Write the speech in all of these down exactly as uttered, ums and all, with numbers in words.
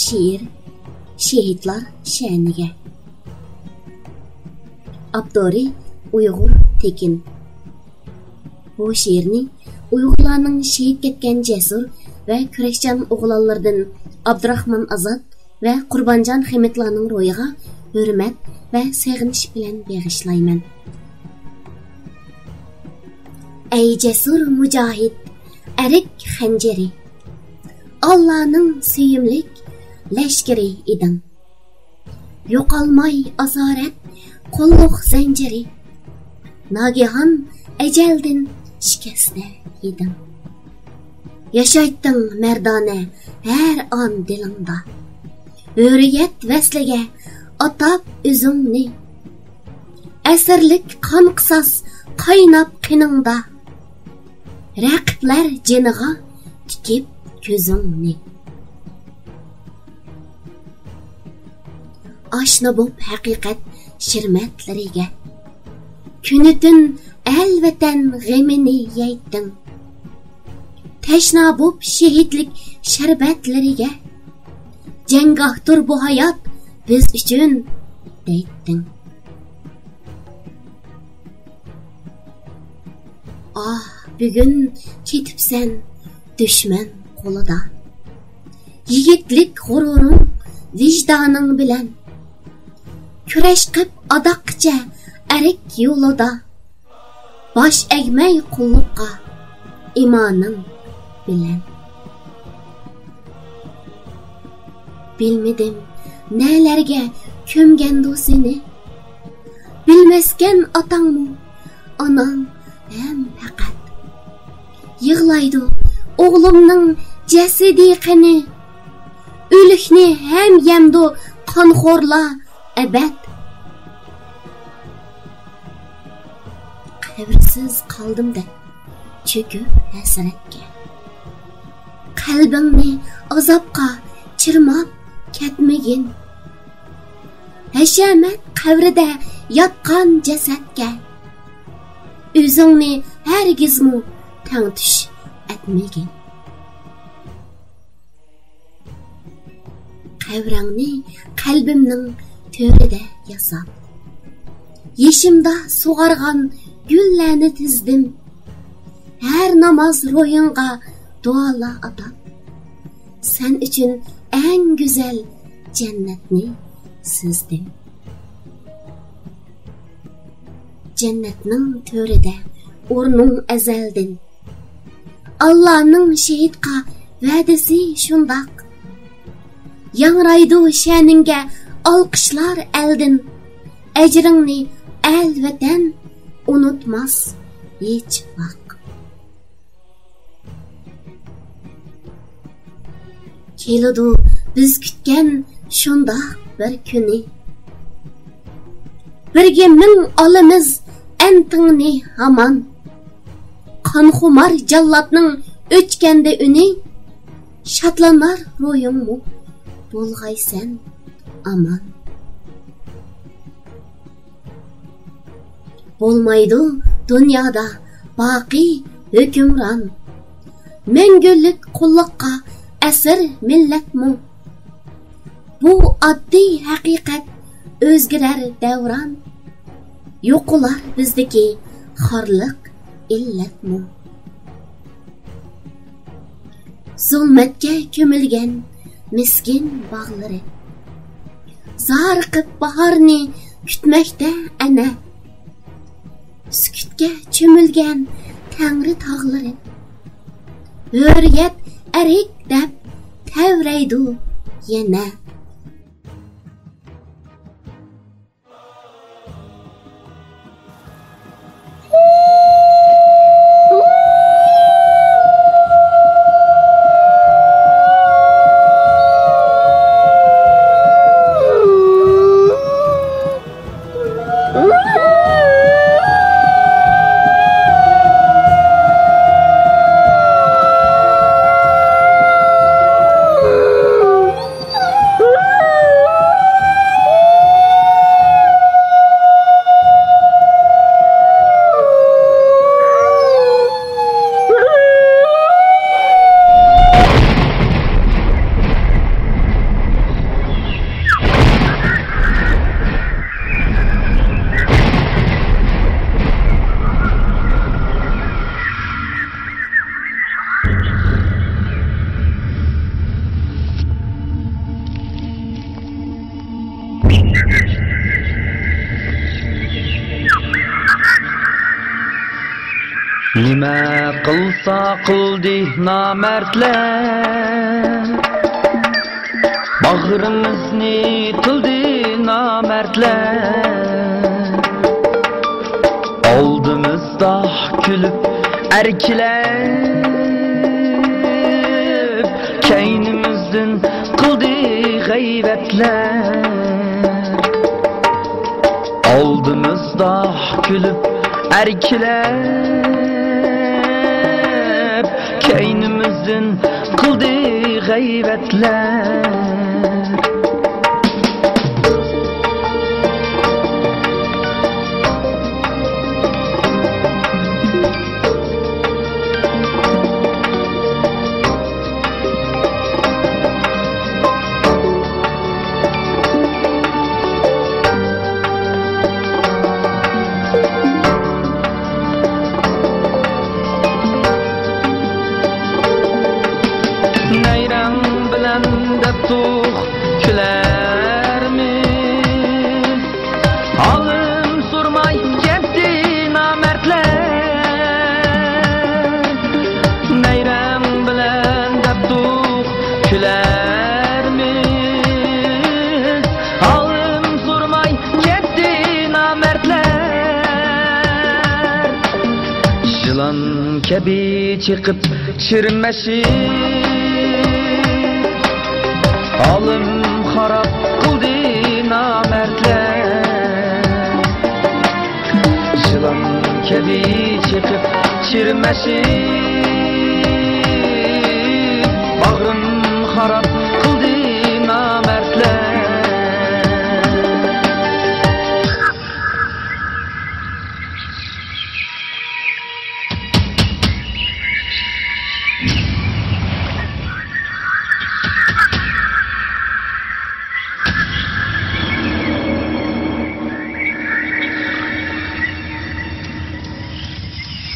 شېئىر، شېھىتلار شەنىگە. ئاپتورى ئۇيغۇر تېكىن. بۇ شېئىرنى ئۇيغۇرلارنىڭ شېھىت كەتكەن جەسۇر ۋە كۈرەشچان ئوغلانلىرىدىن ئابدۇراخمان ئازات ۋە قۇربانجان خېمىتلارنىڭ روھىغا ھۆرمەت ۋە سېغىنىش بىلەن بېغىشلايمەن. ئەي جەسۇر مۇجاھىد، ئەرك خەنجىرى، ئاللانىڭ سۆيۈملۈك لەشكىرى ئىدىڭ. يوقالماي ئاسارەت قۇللۇق زەنجىرى، ناگىھان ئەجەلدىن شىكەستە يېدىڭ. ياشايتتىڭ مەردانە ھەر ئان دىلىڭدا، ھۆرىيەت ۋەسلىگە ئاتاپ ئۆزۈڭنى. ئەسىرلىك قان قىساس قايناپ قېنىڭدا، رەقىبلەر جېنىغا تىكىپ كۆزۈڭنى. ئاشنا بوپ ھەقىقەت شىرمەتلىرىگە، كۈنۈتۈن ئەل ۋەتەن غېمىنى يەيتتىڭ. تەشنا بوپ شېھىتلىك شەربەتلىرىگە، جەڭگاھتۇر بۇ ھايات بىز ئۈچۈن دەيتتىڭ. ئاھ، بۈگۈن كېتىپسەن دۈشمەن قولىدا. يىگىتلىك غۇرۇرۇڭ، ۋىجدانىڭ بىلەن كۈرەش قىپ ئاداققىچە ئەرك يولىدا. باش ئەگمەي قۇللۇققا ئىمانىڭ بىلەن. بىلمىدىم نەلەرگە كۆمگەندۇ سېنى، بىلمەسكەن ئاتاڭمۇ، ئاناڭ ھەم پەقەت. يىغلايدۇ ئوغلۇمنىڭ جەسىدى قېنى، ئۆلۈكنى ھەم يەمدۇ قانخورلار ئەبەد. قەبرىسىز قالدىم دەپ چۆكۈپ ھەسرەتكە، قەلبىڭنى ئازابقا چىرماپ كەتمىگىن. ھەشەمەت قەبرىدە ياتقان جەسەتكە، ئۆزۈڭنى ھەرگىزمۇ تەڭتۈش ئەتمىگىن. قەبرەڭنى قەلبىمنىڭ تۆرىدە ياساپ، يېشىمدا سۇغارغان گۈللەرنى تىزدىم. ھەر ناماز روھىڭغا دۇئالار ئاتاپ، سەن ئۈچۈن ئەڭ گۈزەل جەننەتنى سىزدىم. جەننەتنىڭ تۆرىدە ئورنۇڭ ئەزەلدىن، ئاللانىڭ شېھىتقا ۋەدىسى شۇنداق. ياڭرايدۇ شەنىڭگە ئالقىشلار ئەلدىن، ئەجرىڭنى ئەل ۋەتەن ئۇنتۇماس ھېچ ۋاق. كېلىدۇ بىز كۈتكەن شۇنداق بىر كۈنى، بىرگە مىڭ ئالىمىز ئەنتىڭنى ھامان. قانخۇمار جاللاتنىڭ ئۆچكەندە ئۈنى، شادلانار روھۇڭمۇ، بولغايسەن ئامان. بولمايدۇ دۇنيادا باقىي ھۆكۈمران، مەڭگۈلۈك قۇللۇققا ئەسىر مىللەتمۇ. بۇ ئاددىي ھەقىقەت، ئۆزگىرەر دەۋران، يوقىلار بىزدىكى خارلىق ئىللەتمۇ. زۇلمەتكە كۆمۈلگەن مىسكىن باغلىرى، زارىقىپ باھارنى كۈتمەكتە ئەنە. سۈكۈتكە چۆمۈلگەن تەڭرى تاغلىرى، ھۆرىيەت ئەرك دەپ تەۋرەيدۇ يەنە. قىلسا قىلدى نامەردلەر، باغرىمىزنى تىلدى نامەردلەر. ئالدىمىزدا كۈلۈپ ئەركىلەپ، كەينىمىزدىن قىلدى غەيۋەتلەر. ئالدىمىزدا كۈلۈپ ئەركىلەپ، كەينىمىزدىن قىلدى غەيۋەتلەر. نەيرەڭ بىلەن دەپتۇق كۈلەرمىز، ھالىم سورىماي كەتتى نامەردلەر. نەيرەڭ بىلەن دەپتۇق كۈلەرمىز، ھالىم سورىماي كەتتى نامەردلەر. يىلان كەبى چېقىپ چىرمەشىپ، ئالىم خاراب قىلدى نامەردلەر. يىلان كەبى چېقىپ چىرمەشىپ، باغرىم خاراب قىلدى نامەردلەر.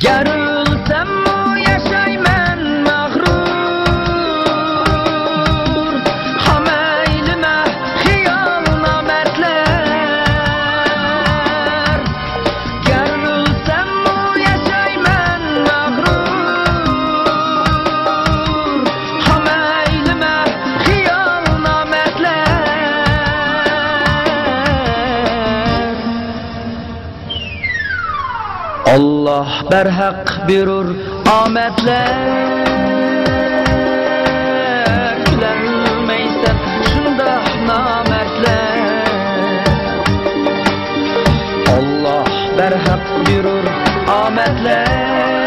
گەر ئۆلسەممۇ ياشايمەن مەغرۇر، خام ئەيلىمە خىيال نامەردلەر. گەر ئۆلسەممۇ ياشايمەن مەغرۇر، خام ئەيلىمە خىيال نامەردلەر. ئاللاھ بەرھەق بېرۇر ئامەتلەر، كۈلەلمەيسەن شۇنداق نامەردلەر. ئاللاھ بەرھەق بېرۇر ئامەتلەر،